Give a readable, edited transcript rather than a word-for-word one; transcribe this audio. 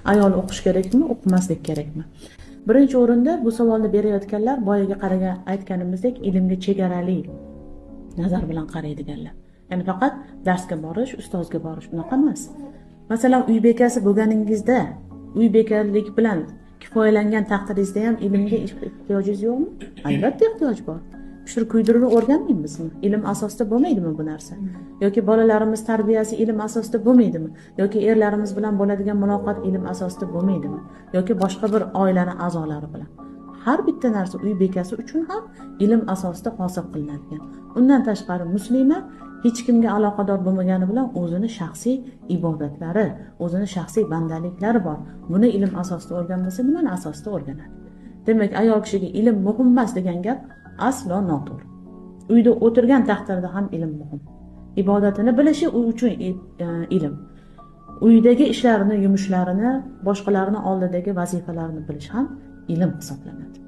Ayol o'qish kerakmi, o'qimaslik kerakmi? Birinchi o'rinda bu savolni berayotganlar boyaga qaragan aytganimizdek ilmga chegarali nazar bilan qaraydiganlar. Ya'ni faqat darsga borish, ustozga borish unaqa emas. Masalan, uy bekasi bo'lganingizda, uy bekalik bilan kifoyalangan taqdiringizda ham ilmga ehtiyojingiz yo'qmi? Albatta ehtiyoj bor. Pishirib kuydirib o'rganmaymizmi? Ilm asosida bo'lmaydimi bu narsa? Yoki bolalarimiz tarbiyasi ilm asosida bo'lmaydimi? Yoki erlarimiz bilan bo'ladigan muloqot ilm asosida bo'lmaydimi? Yoki boshqa bir oilani a'zolari bilan? Har bitta narsa uy bekasi uchun ham ilm asosida hosil qilinadigan. Undan tashqari muslima hech kimga aloqador bo'lmagani bilan o'zini shaxsiy ibodatlari, o'zini shaxsiy bandaliklari bor. Buni ilm asosida o'rganmasa, nimani asosida o'rganadi? Demak, ayol kishiga ilm muhim emas degan gap aslo noto'g'ri. Uyda o'tirgan taqdirda ham ilm muhim. Ibodatini bilishi u uchun ilm. Uydagi ishlarini, yumushlarini, boshqalarni oldidagi vazifalarini bilish ham ilm hisoblanadi.